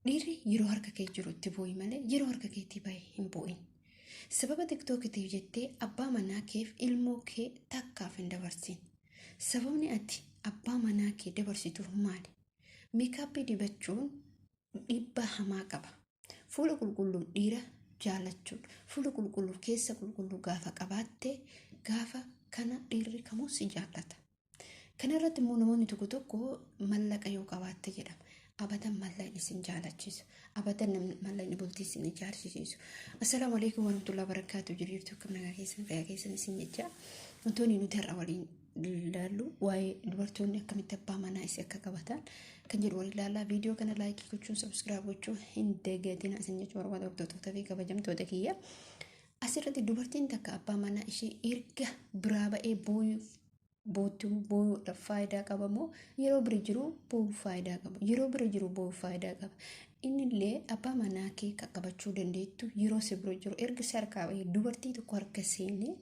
Dhiirri yeroo harka kee jiru itti boo'i malee yeroo harka keetii bahe hin boo'in. Sababa tiktookitiif jettee abbaa manaa keef ilmoo kee takkaaf hin dabarsin. Sababni ati abbaa manaa kee dabarsituuf maali? Meekaappii dibachuun dhiibbaa hamaa qaba. Fuula qulqulluun dhiira jaalachuudha. Fuula qulqulluu keessa qulqulluu gaafa qabaatte gaafa kana dhiirri kamuu si jaallata. Kana irratti immoo namoonni tokko tokko mallaqa yoo qabaatte jedhama. Abadan mallaqni isin jaalachiisu. Abadan mallaqni bultii isin ijaarsisiisu. Assalaamu alaikum warahmatullahi wabarakatuh. Jirtu akkam nagaa keessan fayyaa keessan isin jecha. Wantoonni nuti har'a waliin ilaallu waa'ee dubartoonni akkamitti abbaa manaa isii akka qabatan kan jedhu waliin ilaallaa. Viidiyoo kana laayikii gochuun sabskiraayib gochuun hin dagatina isin jechuu barbaada hordoftoota fi kabajamtoota kiyya. Asirratti dubartiin takka abbaa manaa ishee erga biraa ba'ee booyuuf boottuu booyuudhaaf faayidaa qaba moo yeroo bira jiru boo'uuf faayidaa qaba? Yeroo bira jiru boo'uuf faayidaa qaba. Innillee abbaa manaa kee qaqqabachuu dandeettu yeroo si bira jiru erga si harkaa ba'ee dubartii tokko harka seenee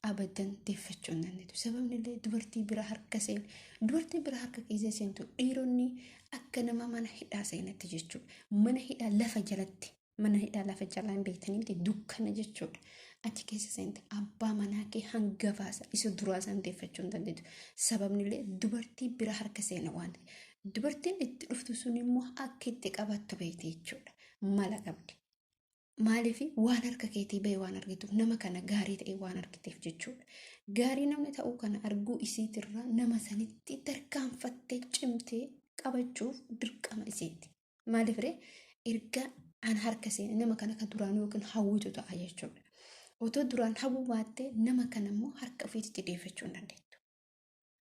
abadan deeffachuu hin dandeettu. Sababni illee dubartii bira harka seene dubartii bira harka keessa seentu dhiironni akka nama mana hidhaa seenatti jechuudha. Mana hidhaa lafa jalatti mana hidhaa lafa jalaa hin beektanii miti dukkana jechuudha. Achi keessa seente abbaa manaa kee hangafaasa isa duraa san deeffachuu hin dandeettu. Sababni illee dubartii bira harka seena waan ta'eef. Dubartiin itti dhuftu sun immoo akka itti qabattu beekti jechuudha. Mala qabdi. Maaliif waan harka keetii bahe waan argituuf nama kana gaarii ta'e waan argiteef jechuudha. Gaarii namni ta'uu kana arguu isiitirraa nama sanitti tarkaanfattee cimtee qabachuuf dirqama isiiti. Maaliif ree erga an harka seene nama kana kan duraanii yookiin hawwitu ta'a jechuudha. Otoo duraan hawwuu baattee nama kana immoo harka ofiitti deeffachuu hin dandeettu.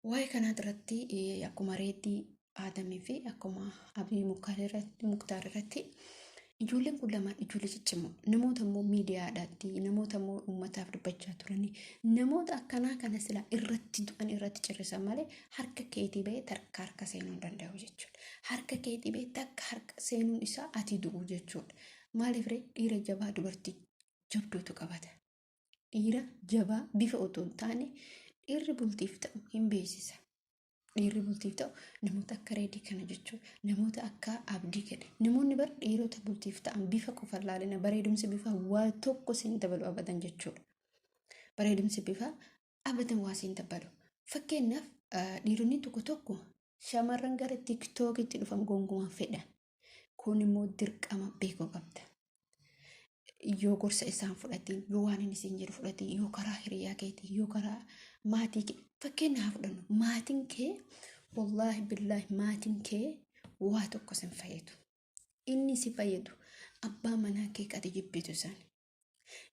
Waa'ee kanaa irratti akkuma Reeddii Aadamii fi akkuma Abiy Muktaar irratti ijoolleen kun lamaan ijoollee ciccimoo namoota immoo miidiyaadhaatti namoota immoo uummataaf dubbachaa turanii namoota akkanaa kana sila irratti du'an irratti cirrisan malee harka keetii ba'ee takka harka seenuu hin danda'u jechuudha. Harka keetii ba'ee takka harka seenuun isaa ati du'u jechuudha. Maaliif ree dhiira jabaa dubartii jabduutu qabata. Dhiira jabaa bifa otoo hin taane dhiirri bultiif ta'u hin beeksisa. Dhiirri bultiif ta'u namoota akka reedii kana jechuudha. Namoota akka abdii kana. Namoonni bar dhiirota bultiif ta'an bifa qofa laalina bareedumsi bifa waa tokko siin dabalu abadan jechuudha. Bareedumsi bifa abadan waa siin dabalu. Fakkeenyaaf dhiironni tokko tokko shamarran gara tiktookitti dhufan gonkumaa fedhan. Kun immoo dirqama beekuu qabda. Yoo gorsa isaan fudhatiin, yoo waan inni siin jedhu fudhatiin, yoo karaa hiriyaa keetii, yoo karaa maatii kee fakkeenya haa fudhannu. Maatiin kee wallaahi billaahi maatiin kee waa tokko sin fayyadu. Inni si fayyadu abbaa manaa kee qati jibbitu san.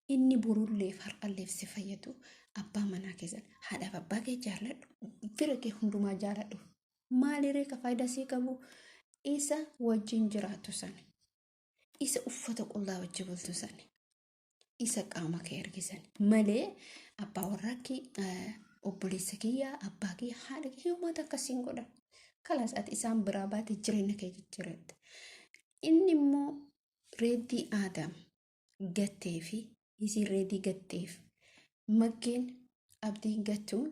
Inni borulleef har'alleef si fayyadu abbaa manaa kee sana. Haadhaaf abbaa kee jaalladhu. Fira kee hundumaa jaalladhu. Maaliree ka faayidaa sii qabu isa wajjin jiraattu sana. Isa uffata qullaa wajji bultu sana. Isa qaama kee argisan malee abbaa warraa kee obboleessa kiyyaa abbaa kee haadha kee uummata akkasiin godha. Kalaas ati isaan biraa baate jireenya kee jijjiiratte. Inni immoo Reeddii Aadaam gattee fi isiin reedii gatteef makkeen abdiin gattuun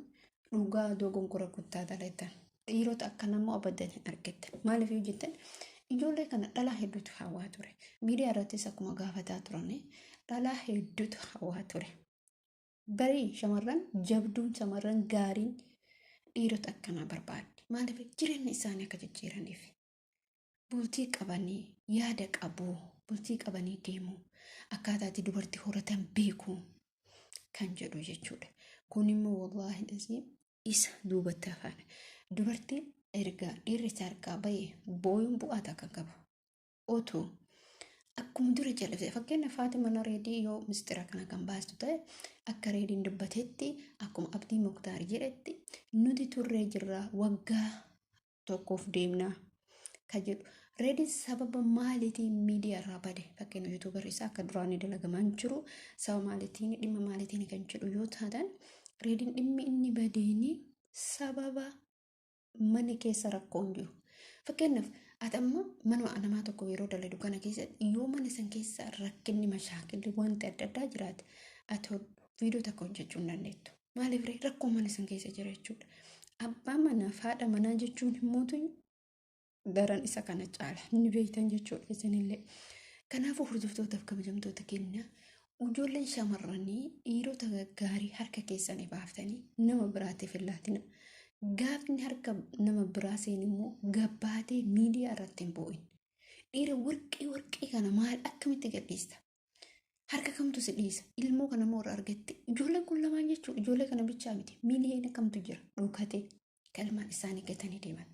dhugaa dogongora guddaa dalagan. Dhiirota akkana immoo abadan hin argattan. Maaliif yoo jettan ijoollee kana dhalaa hedduutu hawaa ture. Miidiyaa irrattis akkuma gaafataa turan dhalaa hedduutu hawaa ture. Barii shamarran jabduun shamarran gaariin dhiirota akkanaa barbaaddi. Maaliif jireenya isaanii akka jijjiiraniif. Bultii qabanii yaada qabu bultii qabanii deemu akkaataa itti dubartii horatan beeku kan jedhu jechuudha. Kun immoo wallaahi dhasii isa duubatti hafaadha. Dubartiin erga dhiirri isaa harkaa bahe booyuun bu'aa takka qabu. Otoo akkuma dura jalqabde fakkeenyaaf haati mana reedii yoo mistira kana kan baastu ta'e akka reediin dubbatetti akkuma Abdii Muktaar jedhetti nuti turree jirra waggaa tokkoof deemna ka jedhu. Reedin sababa maaliitiin miidiyaa irraa bade fakkeenya yuutuubarri isaa akka duraanii dalagamaa hin jiru sababa maaliitiin dhimma maaliitiin kan jedhu yoo taatan reedin dhimmi inni badeeni sababa mana keessa rakkoon jiru. Fakkeenyaaf ati amma mana namaa tokko yeroo dalagdu kana keessatti yoo mana san keessa rakkinni mashaakilli wanti adda addaa jiraate ati viidiyoo takka hojjechuu hin dandeettu. Maaliif ree rakkoo mana san keessa jira jechuudha. Abbaa manaaf haadha manaa jechuun immoo Daran isa kana caala ni beektan jechuudha isinillee. Kanaafuu hordoftootaaf kabajamtoota keenya, ijoolleen shamarranii dhiirota gaggaarii harka keessanii baaftanii nama biraatiif hin laatina. Gaafni harka nama biraa seen immoo gabbaatee miidiyaa irratti hin boo'in. Dhiira warqii warqii kana maal akkamitti gadhiista? Harka kamtu si dhiisa? Ilmoo kana immoo irraa argatte. Ijoolleen kun lamaan jechuudha. Ijoollee kana bichaa miti. Miiliyoona kamtu jira dhokatee kalmaan isaanii gatanii deeman.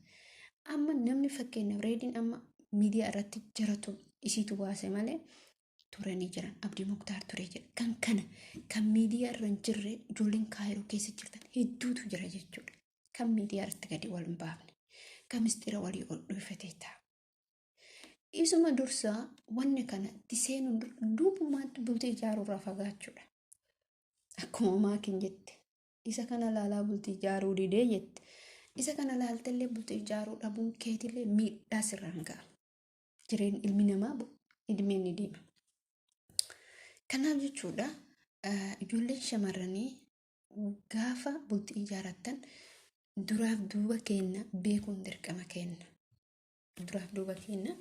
Amma namni fakkeenyaaf Reediin amma miidiyaa irratti jaratu isiitu baase malee turanii jiran. Abdii Muktaar turee jira. Kan kana kan miidiyaa irra hin jirre ijoolleen Kaayiroo keessa jirtan hedduutu jira jechuudha. Kan miidiyaa irratti gadi wal hin baafne. Kan mistira walii ol dhuunfatee taa'u. Isuma dursaa wanni kana itti seenuun dura duubumaatti bultii ijaaruurraa fagaachuudha. Akkuma maakin jette. Isa kana laalaa bultii ijaaruu didee jette. Isa kana laaltellee bultii ijaaruu dhabuun keetillee miidhaa sirraan ga'a. Jireenyi ilmi namaa ilmeen ni deema. Kanaaf jechuudha, ijoolleen shamarranii gaafa bultii ijaarattan duraaf duuba keenya beekuun dirqama keenya. Duraaf duuba keenya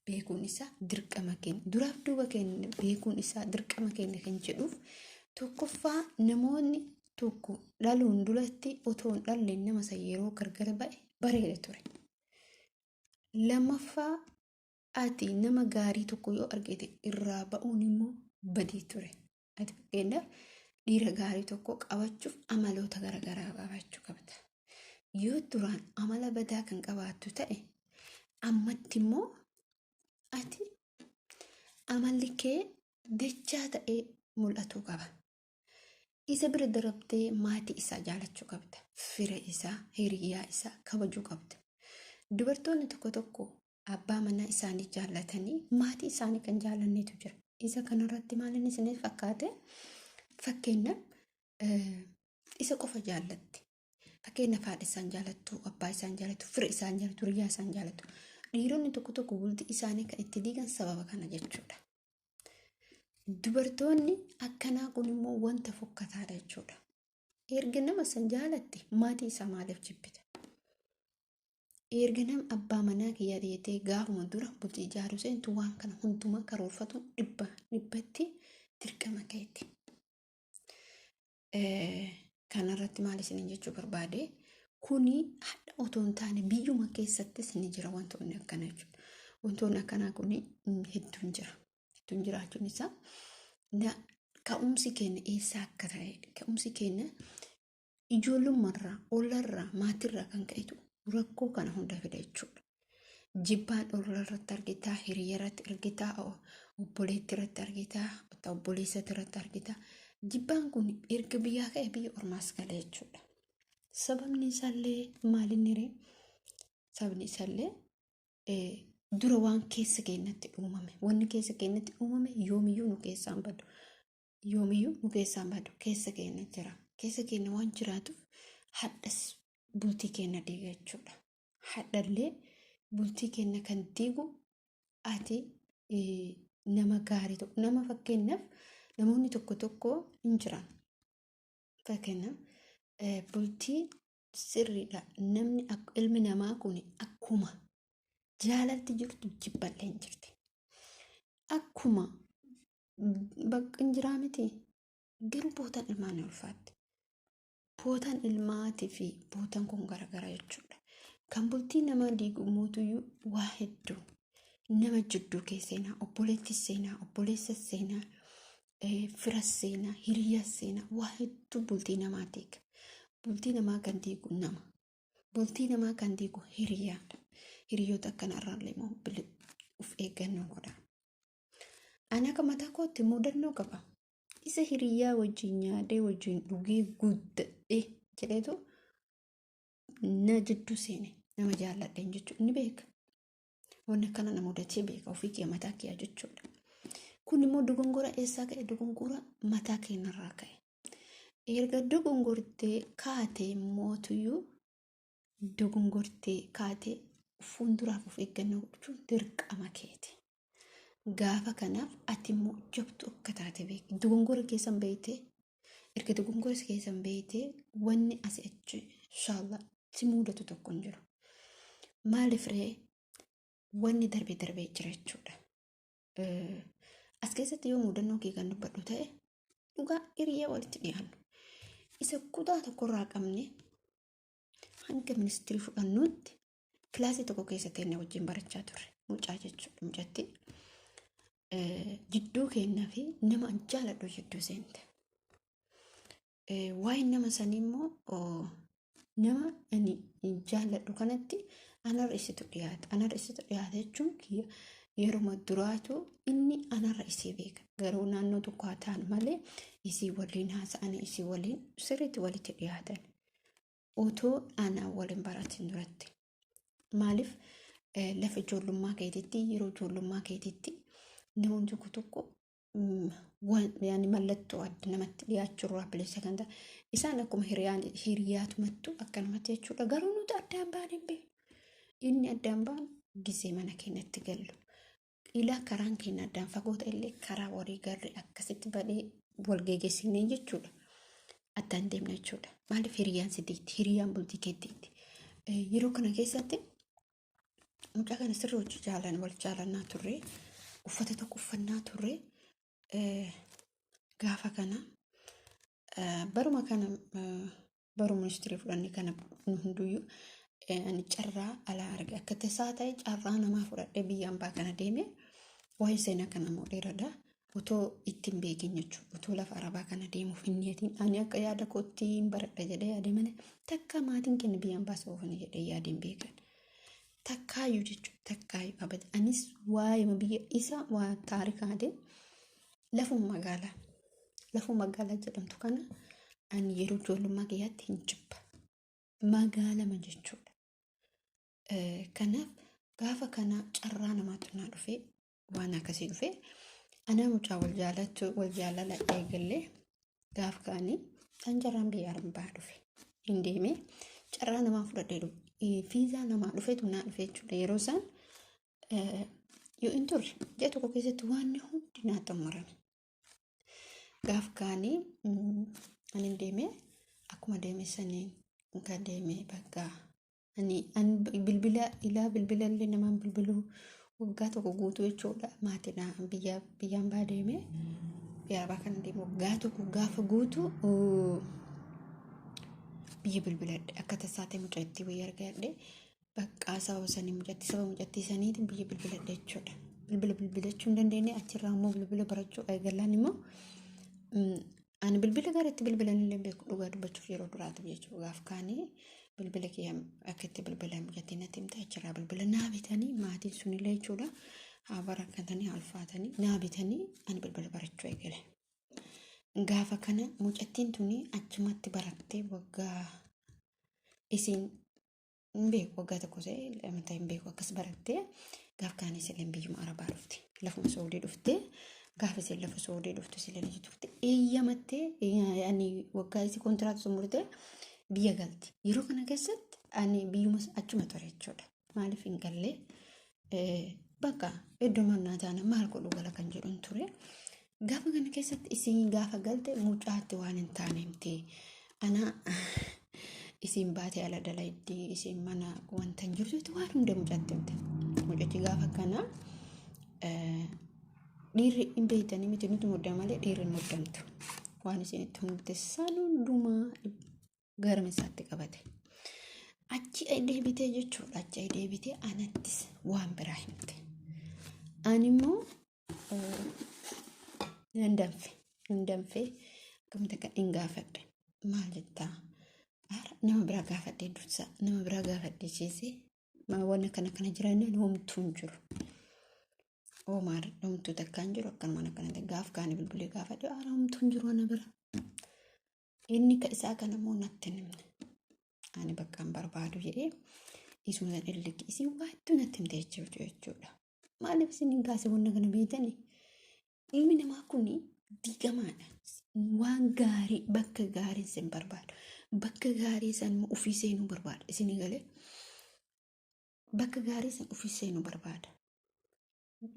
beekuun isaa dirqama keenya. Duraaf duuba keenya beekuun isaa dirqama keenya kan jedhuuf, tokkoffaa namoonni tokko dhaluun duratti otoo hin dhalle nama san yeroo gargar ba'e bareeda ture. Lammaffaa, ati nama gaarii tokko yoo argite irraa ba'uun immoo badii ture. Ati fakkeenyaaf dhiira gaarii tokko qabachuuf amaloota garaagaraa qabaachuu qabda. Yoo duraan amala badaa kan qabaattu ta'e, ammatti immoo ati amalli kee dachaa ta'ee mul'atuu qaba. Isa bira darbitee maatii isaa jaalachuu qabda. Fira isaa, hiriyaa isaa kabajuu qabda. Dubartoonni tokko tokko abbaa manaa isaanii jaallatanii maatii isaanii kan jaallannetu jira. Isa kanarratti maal inni isiniif fakkaate? Fakkeenyaaf isa qofa jaallatti. Fakkeenyaaf haadha isaan jaalattu, abbaa isaan jaalattu, fira isaan jaalattu, hiriyaa isaan jaalattu. Dhiironni tokko tokko bultii isaanii kan itti diigan sababa kana jechuudha. Dubartoonni akkanaa kun immoo wanta fokkataadha jechuudha. Erga nama san jaalatte maatii isaa maaliif jibbita? Erga nama abbaa manaa kiyyaa dhiyeetee gaafuma dura bultii ijaaruu seentu waan kana hundumaa karoorfatuun dhibba dhibbatti dirqama keeti. Kanarratti maal isiniin jechuu barbaade? Kuni hadha otoo hin taane biyyuma keessattis ni jira wantoonni akkanaa jechuudha. Wantoonni akkanaa kun hedduun jira. Hedduun jiraachuun isaa ka'umsi keenya eessaa akka ta'e, ka'umsi keenya ijoollummaarraa, ollarraa, maatirraa kan ka'etu rakkoo kana hunda fida jechuudha. Jibbaan olla irratti argitaa, hiriya irratti argitaa, obboleetti irratti argitaa, obboleessatti irratti argitaa. Jibbaan kun erga biyyaa ka'e biyya ormaas gala jechuudha. Sababni isaallee maalinni ree? Sababni isaallee dura waan keessa keenyatti uumame. Wanni keessa keenyatti uumame yoomiyyuu nu keessaan badu. Yoomiyyuu nu keessaan badu. Keessa keenya jira. Keessa keenya waan jiraatuuf hadhas bultii keenya diiga jechuudha. Hadhallee bultii keenya kan diigu ati nama gaarii tokko, nama fakkeenyaaf namoonni tokko tokko hin jiran. Fakkeenyaaf bultii sirriidha. Namni ilmi namaa kun akkuma jaalalti jirtu jibballee hin jirti. Akkuma bakka hin jiraa miti, garuu bootaan ilmaa ni ulfaatti. Bootaan ilmaatii fi bootaan kun garagara jechuudha. Kan bultii namaa diigu mootuyyuu waa hedduu nama jidduu kee seenaa, obboleetti seenaa, obboleessa seenaa, fira seenaa, hiriyaa seenaa, waa hedduu bultii namaa diiga. Bultii namaa kan diigu nama. Bultii namaa kan diigu hiriyaadha. Hiriyoota akkanarraallee immoo of eeggannoo godha. Ani akka mataa kootti mudannoo qaba. Isa hiriyaa wajjin nyaadhee wajjin dhugee guddadhee jedheetu na jidduu seene, nama jaalladheen jechuudha. Ni beeka. Wanni akkana na mudatee beeka ofii kiyya mataa kiyya jechuudha. Kun immoo dogongora eessaa ka'e? Dogongora mataa keenyarraa ka'e. Erga dogongortee kaatee mootuyyuu dogongortee kaatee fuulduraaf of eeggannoo gochuun dirqama keeti. Gaafa kanaaf ati immoo jabtuu akka taate beeki. Dogongora keessan beektee, erga dogongora keessan beektee, wanni asii achi inshaallah si mudatu tokko hin jiru. Maaliif ree? Wanni darbee darbee jira jechuudha. As keessatti yoo mudannoo kee kan dubbadhu ta'e dhugaa hiriyaa walitti dhiyaannu. Isa kutaa tokkorraa qabne hanga ministirii fudhannutti kilaasii tokko keessa teennee wajjin barachaa turre. Mucaa jechuudha mucatti. Jidduu keenyaa fi nama an jaaladhu jidduu seente. Waa'een nama sanii immoo nama ani jaalladhu kanatti anarra isitu dhiyaata. Anarra isitu dhiyaata jechuun kiyya yeruma duraatu inni anarra isii beeka. Garuu naannoo tokko haa ta'an malee isii waliin haasa'anii isii waliin sirriitti walitti dhiyaatan. Otoo anaa waliin baratin duratti. Maaliif lafa ijoollummaa keetitti yeroo ijoollummaa keetitti namoonni tokko tokko yaani mallattoo adda namatti dhiyaachuu irraa bilisa kan ta'e isaan akkuma hiriyyaatumattu akkanumatti jechuudha. Garuu nuti addaan baane hin beeknu. Inni addaan baanu gisee mana keenyatti gallu. Ilaa karaan keenya addaan fagoo ta'e illee karaa walii garri akkasitti badhee wal geeggeessinee jechuudha. Addaan deemna jechuudha. Maaliif hiriyyaan si diigdi? Hiriyyaan bultii keettiitti. Yeroo kana keessatti mucaa kana sirrii hojii jaalan wal jaalannaa turre. Uffata tokko uffannaa turre. Gaafa kana baruma kana baruma ministirii fudhanne kana nu hunduyyuu ani carraa alaa arge akka tasaa ta'e carraa namaa fudhadhee biyya ambaa kana deeme waa'ee seenaa kana immoo dheeraadha. Otoo itti hin beekin jechuudha. Otoo lafa arabaa kana deemuuf hin niyatiin ani akka yaada kootti hin baradha jedhee yaade malee takka maatiin keenya biyya ambaa soofani jedhee yaade hin beekan. Takkaayyuu jechuudha. Takkaayyuu abada. Anis waa'ee biyya isa waa taarikaadee lafuma magaalaa. Lafuma magaalaa jedhamtu kana ani yeroo ijoollummaa kiyyaatti hin jibba. Magaalama jechuudha. Kanaaf gaafa kana carraa namaatu naa dhufee waan akkasii dhufee anaa mucaa wal jaalachuu wal jaalala eegallee gaafa ka'anii kan carraan biyya arabaa dhufe hin deemee carraa namaa fudhadhee dhufe fiizaa namaa dhufetu naa dhufe jechuudha yeroo isaan yoo hin turre ji'a tokko keessatti waan hundi naa xumurame. Gaaf kaanii ani deemee akkuma deeme saniin kan deeme bakka ani bilbila ilaa bilbila illee namaan bilbiluu waggaa tokko guutuu jechuudha maatiin biyya biyyaan baa deeme biyya arabaa kana deeme waggaa tokko gaafa guutuu biyya bilbiladhe akka tasaa ta'e mucattii wayii argadhe Baqqaa sababa sanii mucattii sababa mucattii saniitiin biyya bilbiladhe jechuudha. Bilbila bilbilachuu hin dandeenye achirraa immoo bilbila barachuu eegallaan immoo ani bilbila gara itti bilbilan illee beeku dhugaa dubbachuuf yeroo duraatiif jechuudha. Gaaf kaanii bilbila kiyya akka itti bilbilan mucattii natti himte achirraa bilbila naa bitanii maatiin sunillee jechuudha. Haa barakatanii haa ulfaatanii naa bitanii ani bilbila barachuu eegale. Gaafa kana mucattiin tuni achumatti barattee waggaa isiin hin beeku waggaa tokko ta'e lama ta'e hin beeku akkas barattee gaaf kaan isilleen biyyuma arabaa dhufte lafuma soodii dhufte gaaf isin lafa soodii dhuftu isilleen achi turte eeyyamattee ani waggaa isii kontiraata xumurte biyya galti yeroo kana keessatti ani biyyuma achuma ture jechuudha maaliif hin galle bakka iddoo mannaa taana maal godhu gala kan jedhuun ture. Gaafa kana keessatti isiin gaafa galte mucaatti waan hin taane himte. Ana isiin baatee ala dalaydi isiin mana wanta hin jirtutti waan hunda mucaatti himte. Mucichi gaafa kana dhiirri hin beektanii miti nuti mudda malee dhiirri hin muddamtu. Waan isiin itti himte san hundumaa gara isaatti qabate. Achi deebitee jechuudha. Achi deebitee anattis waan biraa himte. Ani immoo nan danfe. Nan danfe akkamitti akka hin gaafadhe. Maal jettaa? Nama biraa gaafadhe dursa. Nama biraa gaafadhe jeesee waan akkana kana jiran homtuu hin jiru. Oomaar homtuu takka hin jiru akkanumaan akkana ta'e gaaf kaani bilbilee gaafadhe haara homtuu hin jiru ana bira. Inni ka isaa kana immoo natti hin himne. Ani bakka hin barbaadu jedhee isuma san illikki isin waattuu natti himte jechuudha. Maaliif isin hin kaase wanna kana beektanii? Ilmi namaa kun diigamaadha. Waan gaarii bakka gaarii isin barbaadu. Bakka gaarii san immoo ofii seenuu barbaada. Isin galee bakka gaarii san ofii seenuu barbaada.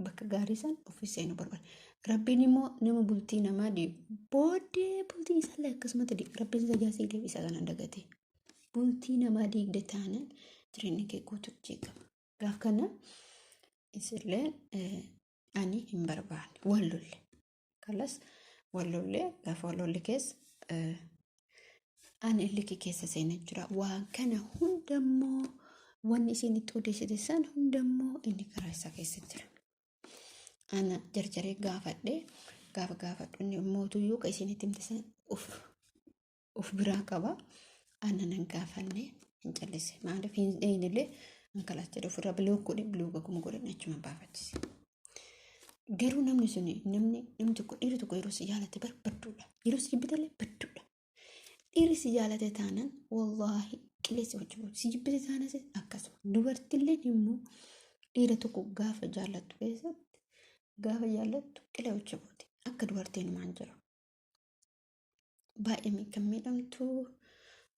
Bakka gaarii san ofii seenuu barbaada. Rabbiin immoo nama bultii namaa diigu booddee bultii isaallee akkasumatti diiga. Rabbiin isa jaasii deebisa kana dagate. Bultii namaa diigde taanaan jireenyi kee guutuu jeeqama. Gaaf kana Isilleen ani hin barbaanne wal lolle. Kalas wal lolle gaafa wal lolle keessa ani illikii keessa seenee jira. Waan kana hundammoo wanni isiin itti odeessite san hundammoo inni karaa isaa keessa jira. Ana jarjaree gaafadhe gaafa gaafadhu inni mootuyyuu ka isiin itti himte san of biraa qaba. Ana nan gaafanne hin callise. Maaliif hin dheenillee an kalaas jedhe ofirraa block godhe block akkuma godhe achuma baafachise. Garuu namni suni namni tokko dhiirri tokko yeroo si jaalate bar badduudha. Yeroo si jibbitellee badduudha. Dhiirri si jaalate taanaan wallaahi qilleensi hojii godhu. Si jibbite taanas akkasuma. Dubartilleen immoo dhiira tokko gaafa jaallattu keessatti gaafa jaallattu qilee hojii gooti. Akka dubartiin maan jiru. Baay'ee kan miidhamtu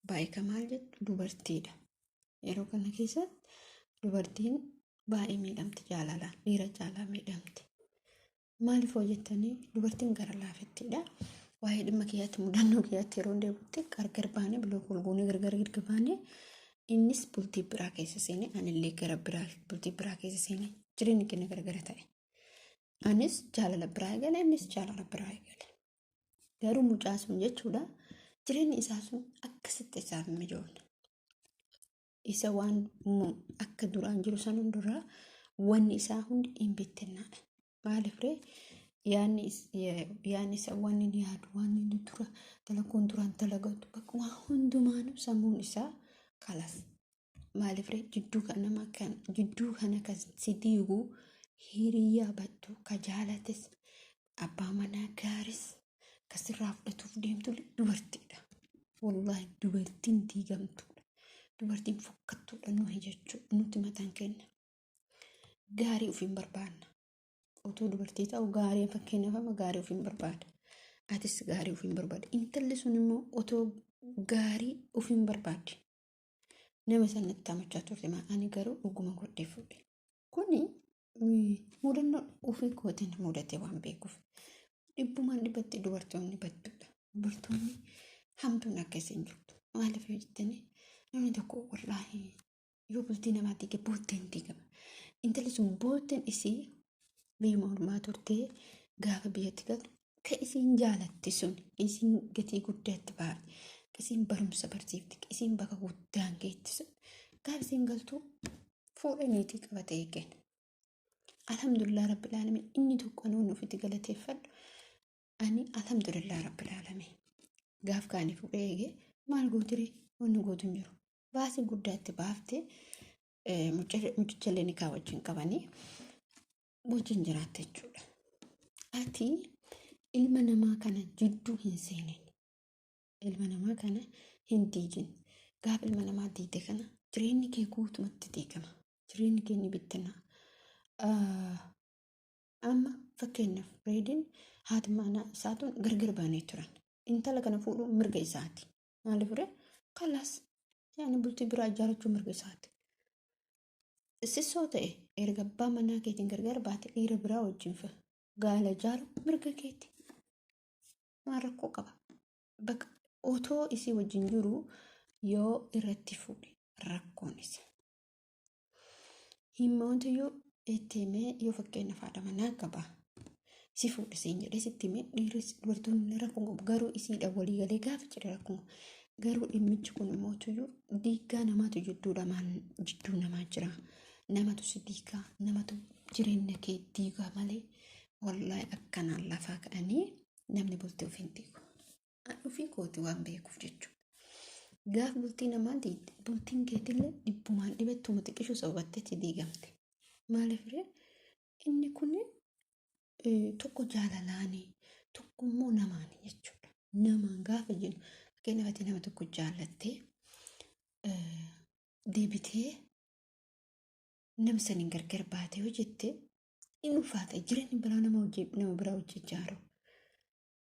baay'ee kan maal jettu dubartiidha. Yeroo kana keessatti dubartiin baay'ee miidhamti jaalalaan dhiira caalaa miidhamti. Maaliif hojjettanii dubartiin gara laafettiidha. Waa'ee dhimma kiyyaatti mudannoo kiyyaatti yeroo deebi'utti gargar baanee block wal goonee gargar erga baanee innis bultii biraa keessa seenee anillee gara biraa bultii biraa keessa seenee jireenyi keenya gargara ta'e. Anis jaalala biraa eegale innis jaalala biraa eegale. Garuu mucaa sun jechuudha jireenyi isaa sun akkasitti isaaf mijoofne. Isa waan akka duraan jiru san hunduraa wanni isaa hundi hin bittinnaadha. Maaliif ree yaadni isaa waan inni yaadu waan inni dura dalaguun duraan dalagatu bakka waan hundumaanuu sammuun isaa kalas. Maaliif ree jidduu kana kan jidduu kana kan si diigu hiriyaa battuu ka jaalates abbaa manaa gaaris ka sirraa fudhatuuf deemtu dubartiidha. Wallaahi dubartiin diigamtuudha. Dubartiin fokkattuudha nuyi jechuudha. Nuti mataan keenya gaarii ofiin barbaanna. Otoo dubartii ta'u gaarii fakkeenyaaf amma gaarii ofiin barbaada. Atis gaarii ofiin barbaada. Intalli sun immoo otoo gaarii ofiin barbaaddi. Nama sanatti amachaa turte ani garuu dhuguma godhee fuudhe. Kuni mudannoo ofii kootiin mudate waan beekuuf. Dhibbumaan dhibbatti dubartoonni badduudha. Dubartoonni hamtuun akkasii hin jirtu. Maaliif yoo jettanii namni tokko wallaahi yoo bultii namaa diige bootteen diigama. Intalli sun bootteen isii biyyuma ormaa turtee gaafa biyyatti galtu ka isiin jaalatti sun isiin gatii guddaatti baafte ka isiin barumsa barsiifte ka isiin bakka guddaan geetti sun gaafa isiin galtu fuudha niitii qabatee eegeen. Alhamdulillah rabbil alamin inni tokko ani wanni ofitti galateeffadhu ani alhamdulillah rabbil alamin gaaf kaanii fuudhee eegee maal gootiree wanni gootu hin jiru. Baasii guddaatti baaftee mucichallee nikaa wajjin qabanii wajjin jiraatte jechuudha. Ati ilma namaa kana jidduu hin seenin. Ilma namaa kana hin diigin. Gaafa ilma namaa diigde kana jireenyi kee guutumatti diigama. Jireenyi kee ni bittina. Amma fakkeenyaaf Reediin haati manaa isaatuun gargar baanii turan. Intala kana fuudhuun mirga isaati. Maaliif ree? Kalaas yaani bultii biraa ijaarrachuu mirga isaati. Sissoo ta'e erga abbaa manaa keetiin gargar baate dhiira biraa wajjin gaala ijaaru mirga keeti. Maal rakkoo qaba? Bakka otoo isii wajjin jiru yoo irratti fuudhe rakkoon isa. Himmoota yoo itti himee yoo fakkeenyaaf haadha manaa qaba. Si fuudhe siin jedhee sitti himee dhiirris dubartoonni rakkoon qabu garuu isiidha walii galee gaafa jedhe rakkoon qabu. Garuu dhimmichi kun immoo tuyyuu diigaa namaatu jidduu namaa jira. Namatu si diigaa namatu jireenya kee diigaa malee wallaahi akkanaan lafaa ka'anii namni bultii ofii hin diigu. Ani ofii kooti waan beekuuf jechuudha. Gaaf bultii namaa diigde bultiin keetillee dhibbumaan dhibettuma xiqqishuu sababatteetti diigamte. Maaliif ree inni kun tokko jaalalaanii tokko immoo namaani jechuudha. Namaan gaafa jennu fakkeenyaaf ati nama tokko jaallattee deebitee nama saniin gargar baatee yoo jette inni ulfaata jireenya biraa nama biraa hojii ijaaru.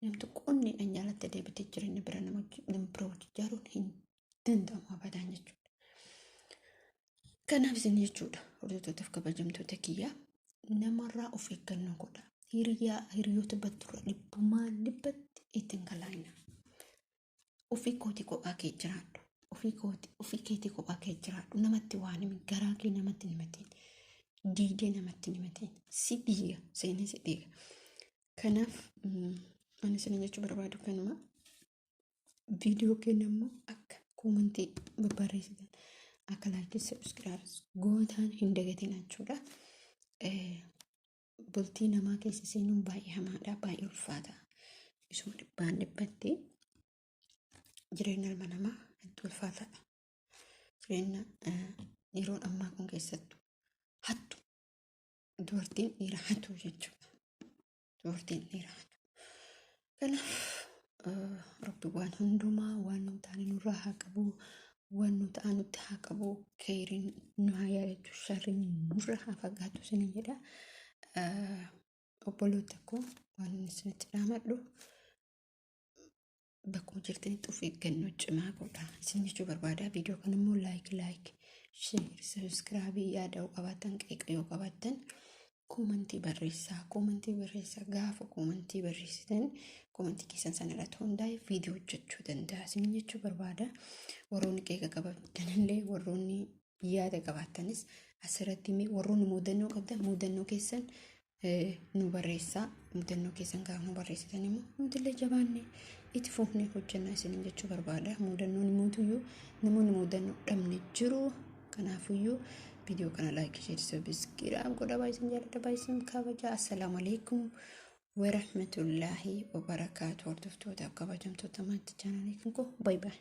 Namni tokko onneedhaan jaalattee deebitee jireenya biraa nama biraa hojii ijaaruun hin danda'amu abadaan jechuudha. Kanaaf isin jechuudha hordoftootaf kabajamtoota kiyyaa namarraa of eeggannoo godha. Hiriyaa hiriyoota batturra dhibbumaan dhibbatti ittiin kalaayina. Ofii kootii kophaa kee jiraadhu. Ofii keetii kophaa kee jiraadhu. Namatti waan himi garaa kee namatti hin himatin. Diidee namatti hin himatiin. Si diiga. Seenee si diiga. Kanaaf ani isin jechuu barbaadu kanuma. Viidiyoo keenya immoo akka koomantii babbarreessitan akka laayikii sabskiraayib gootaan hin dagatin jechuudha. Bultii namaa keessa seenuun baay'ee hamaadha, baay'ee ulfaata. Isuma dhibbaan dhibbatti jireenya ilma namaa hedduu ulfaataadha. Jireenya yeroon ammaa kun keessattuu hattu dubartiin dhiira hatu jechuudha. Dubartiin dhiira hatu. Kanaaf Rabbi waan hundumaa waan nu taane nurraa haa qabu, waan nu ta'aa nutti haa qabu, keeyriin nu haa yaadatu, sharriin nurraa haa fagaatu isiniin jedha. Obboloota koo waan inni isinitti dhaamadhu bakkuma jirtanitti of eeggannoo cimaa godhaa isin jechuu barbaada. Viidiyoo kana immoo laayik laayik sheer sabiskiraabii yaada yoo qabaattan qeeqa yoo qabaattan koomantii barreessaa koomantii barreessaa gaafa koomantii barreessitan koomantii keessan sana irratti hundaa'e viidiyoo hojjechuu danda'a isin jechuu barbaada. Warroonni qeeqa qabaattanillee warroonni yaada qabaattanis asirratti mee warroonni muudannoo qabdan muudannoo keessan nu barreessaa. Muudannoo keessan gaafa nu barreessitan immoo nutillee jabaanne itti fufnee hojjannaa isiniin jechuu barbaada. Muudannoon immoo namoonni muudannoo dhabne jiru. Kanaafuyyuu viidiyoo kana laayikii sheer sabiskiraayib godhaa baay'ee isin jaalladha baay'ee isin kabaja. Assalaamu alaikum warahmatullaahi wabarakaatu. Hordoftootaaf kabajamtoota maatii chaanaalii kan koo baay baay.